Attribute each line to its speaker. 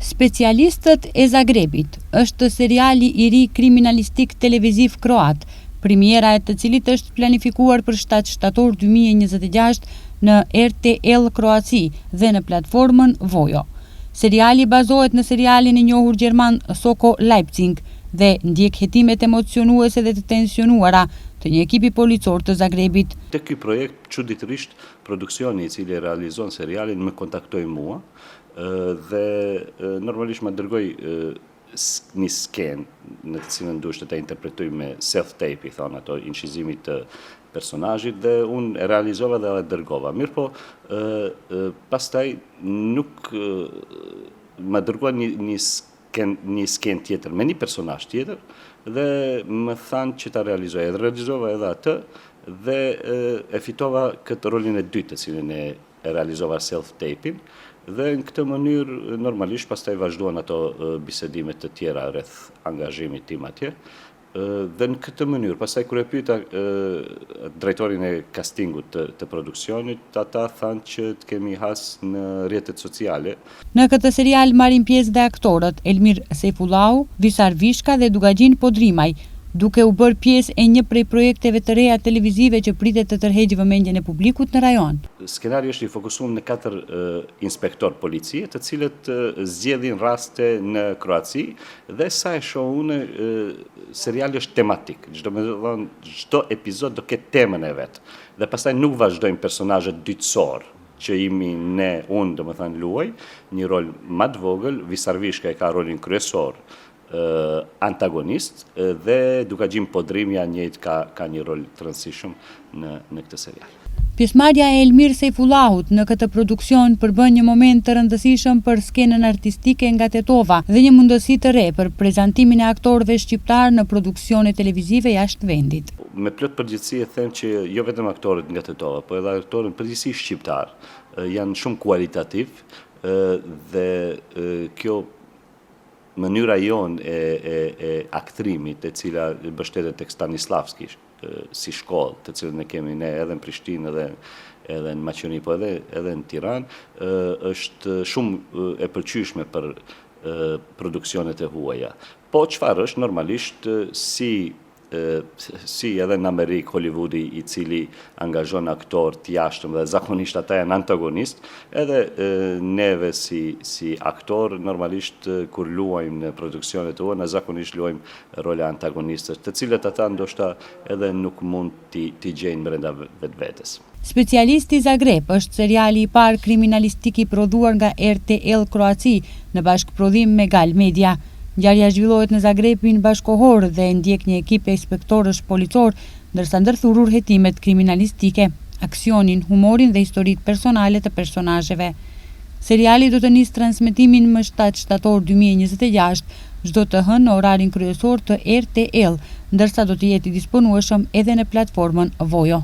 Speaker 1: Specialistët e Zagrebit është seriali i ri kriminalistik televiziv kroat, premiera e të cilit është planifikuar për 7 shtator 2026 në RTL Kroaci dhe në platformën Vojo. Seriali bazohet në serialin e njohur gjerman Soko Leipzig dhe ndjek hetimet emocionuese dhe të tensionuara të një ekipi policor të Zagrebit.
Speaker 2: Te ky projekt, çuditërisht, produksioni i cili realizon serialin më kontaktoi mua dhe normalisht më dërgoi një skenë në të cilën duhet të interpretoj me self-tape, i thonë ato, incizimit të personazhit dhe unë e realizova dhe e dërgova. Mirë po, pastaj nuk më dërgua një skenë tjetër me një personazh tjetër dhe më thanë që ta realizoj. Edhe realizova edhe atë dhe e fitova këtë rolin e dytë të cilin e realizova self-tape-in dhe në këtë mënyrë normalisht pastaj vazhduan ato bisedime të tjera rreth angazhimit tim atje. Dhe në këtë mënyrë, pastaj kur e pyeta drejtorin e castingut të produksionit, ata thanë që të kemi has në rrjetet sociale.
Speaker 1: Në këtë serial marrin pjesë dhe aktorët Elmir Sejfullahu, Visar Vishka dhe Dukagjin Podrimaj, duke u bërë pjesë e një prej projekteve të reja televizive që pritet të tërheqë vëmendjen e publikut në rajon.
Speaker 2: Skenari është i fokusuar në katër inspektor policie, të cilët zgjedhin raste në Kroaci dhe sa e shoh unë, seriali është tematik. Çdo me thënë, çdo epizod do ketë temën e vet. Dhe pastaj nuk vazhdojnë personazhet dytësor që jemi ne, unë, do me thënë, luaj, një rol më të vogël, Visar Vishka e ka rolin kryesor, antagonist dhe Dukagjin Podrimja njëjtë ka një rol të rëndësishëm në këtë serial.
Speaker 1: Pjesëmarrja e Elmir Sejfullahut në këtë produksion përbën një moment të rëndësishëm për skenën artistike nga Tetova dhe një mundësi të re për prezantimin e aktorëve shqiptar në produksione televizive jashtë vendit.
Speaker 2: Me plot përgjegjësi e them që jo vetëm aktorët nga Tetova, po edhe aktorët në përgjithësi shqiptar janë shumë kualitativ dhe kjo mënyra jonë e aktrimit, e cila mbështetet tek Stanislavski si shkollë, të cilën e kemi ne edhe në Prishtinë edhe në Maqedoni, po edhe në Tiranë, është shumë e pëlqyeshme për produksionet e huaja. Po çfarë është normalisht si edhe në Amerikë, Hollywoodi i cili angazhon aktor të jashtëm dhe zakonisht ata janë antagonist, edhe neve si aktor, normalisht kur luajmë në produksionet të huaja, ne zakonisht luajmë role antagonistësh, të cilët ata ndoshta edhe nuk mund t'i gjejnë brenda vetvetes.
Speaker 1: Specialisti Zagreb është seriali i parë kriminalistik i prodhuar nga RTL Kroaci në bashkëprodhim me Gal Media. Ngjarja zhvillohet në Zagrebin bashkohor dhe ndjek një ekip inspektorësh policor, ndërsa ndërthurur hetimet kriminalistike, aksionin, humorin dhe historitë personale të personazheve. Seriali do të nisë transmetimin më 7 shtator 2026, çdo të hënë në orarin kryesor të RTL, ndërsa do të jetë i disponueshëm edhe në platformën Vojo.